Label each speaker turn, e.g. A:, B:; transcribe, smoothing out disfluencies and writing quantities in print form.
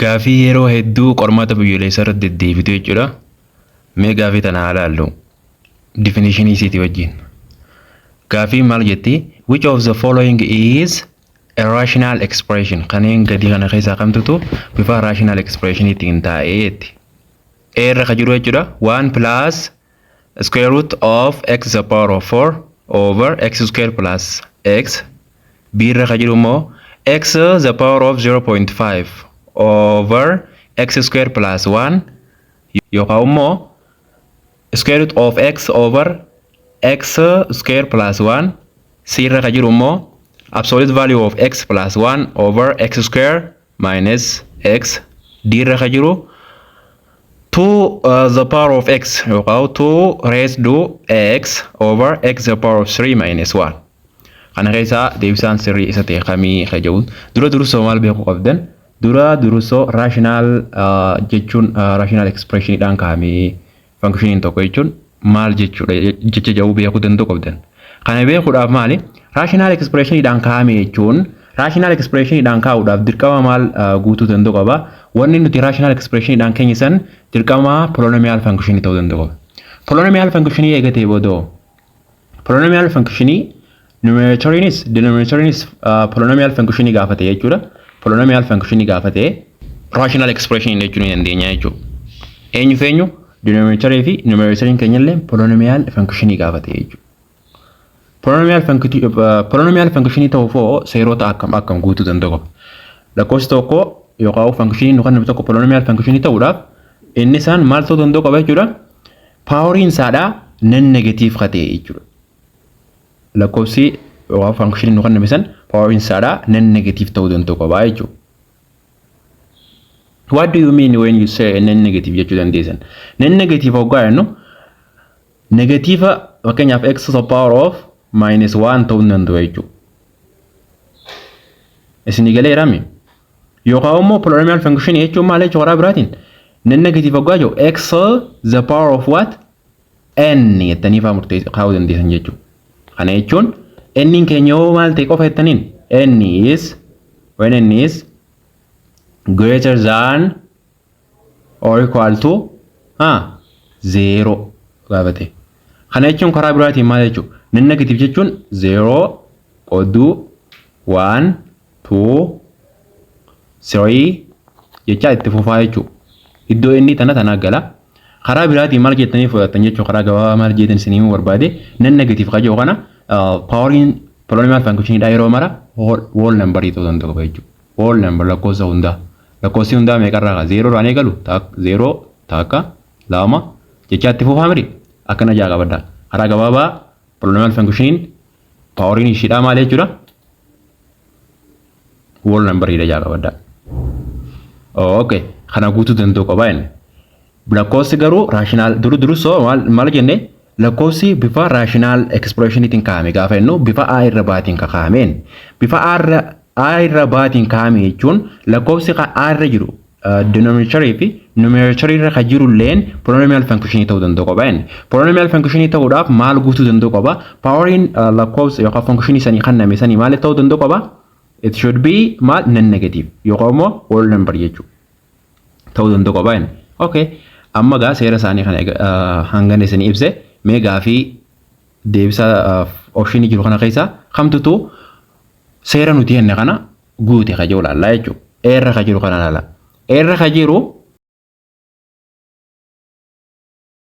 A: Gaafii yeroo hedduu qormaata biyyoolessaa irratti deddeebitu jechuudha. Mee gaafii tana haa ilaallu. Definition isiitii wajjin. Gaafii maal jetti? Which of the following is a rational expression? Kanneen gadii kana keessaa kamtutu bifa rational expressioniitiin taa'ee jetti. A irra ka jiru jechuudha. 1 plus square root of x the power of 4 over x square plus x. B irra ka jiru immoo x the power of 0.5 over x square plus 1, yookaan immoo square root of x over x square plus 1. C irra ka jiru immoo absolute value of x plus 1 over x square minus x. D irra ka jiru 2 the power of x yookaan 2 raised to x over x the power of 3 minus 1. Kana keessaa deebisaan sirrii isa ta'e kamii ka jedhu, dura dursoo maal beekuu qabdan? Dura dursoo rational jechuun rational expressioniidhaan kaa'amee functioniin tokko jechuun maal jechuudha jecha jedhu beekuu danda'u qabdan. Kana beekuudhaaf maali? Rational expressioniidhaan kaa'ame jechuun, rational expressioniidhaan kaa'uudhaaf dirqama maal guutuu danda'u qaba? Wanni nuti rational expressioniidhaan keenya san dirqama polynomial functionii ta'uu danda'u qaba. Polynomial functionii eegatee booda, polynomial functionii numeratoriinis denominatoriinis polynomial functionii gaafate jechuudha. Polynomial functionii gaafate rational expression jechuu ni dandeenya jechuudha. Eenyu fi eenyu? Denominatorii fi numeratoriin keenyallee polynomial functionii gaafate jechuudha. Polynomial functionii ta'uuf seerota akkam akkam guutuu danda'u qaba? Lakkoofsi tokko yookaan functionii nu kennamu tokko polynomial functionii ta'uudhaaf inni isaan maal ta'uu danda'u qaba jechuudha? Poweriin isaadhaa non negative ka ta'e jechuudha. Lakkoofsi yookaan functionii nu kenname san poweriin isaadhaa non negative ta'uu danda'u qaba jechuudha. "What do you mean when you say non negative?" jechuu dandeessan. Non negative hoggaa jennu, negative fakkeenyaaf x to the power of minus 1 ta'uu hin danda'u jechuudha. Isinii galeerami? Yookaan immoo polynomial function jechuun maal jechuudha karaa biraatiin? Non negative hoggaa jiru, x the power of what? N jettanii fa'aa murteessuu kaa'uu dandeessan jechuudha. Kana jechuun n keenya yoo maal ta'e qofa jettaniin, n is when n is greater than or equal to zero gaafate. Kana jechuun karaa biraatiin maal jechuudha? Non negative jechuun zero qodduu one, two, three jecha itti fufaa jechuudha. Iddoo inni tana tanaa gala. Karaa biraatiin maal jettanii fudhattan jechuudha? Karaa gabaabaa maal jettan isinii himuu barbaade, non negative ka kana poweriin polynomial functionidha yeroo mara whole number ta'uu danda'u jechuudha. Whole number, lakkoofsa hundaa. Lakkoofsi hundaa meeqarraa ka'a? Zeeroo irraan eegalu, zeeroo, takka, lama jecha itti fufaa miri akkana jaa qabadda. Karaa gabaabaa polynomial functioniin poweriin ishiidhaa maal jechuudha? Whole number jaa qabadda. Okay, kana guutuu danda'u qaba inni. Lakkoofsi garuu rational duru dursoo maal jenne? Lakkoofsi bifa rational expressioniitiin kaa'ame gaafa jennu, bifa A irra baatiin kaa'ameen, bifa A irra baatiin kaa'ame jechuun lakkoofsi A irra jiru denominatorii fi numeratorii irra kan jiru illeen polynomial functionii ta'uu danda'u qaba inni. Polynomial functionii ta'uudhaaf maal guutuu danda'u qaba? Poweriin lakkoofsa yookaan functionii sanii kenname sanii maal ta'uu danda'u qaba? It should be maal? Non negative yookaan immoo whole number jechuudha. Ta'uu danda'u qaba inni. Okay. Amma gaa seera isaanii kana hangan isinii ibse, mee gaafii deebisa optionii jiru kana keessa kamtutu seera nuti jenne kana guute ka jiru laallaa jechuudha. Eerra ka jiru kana laala. Eerra ka jiru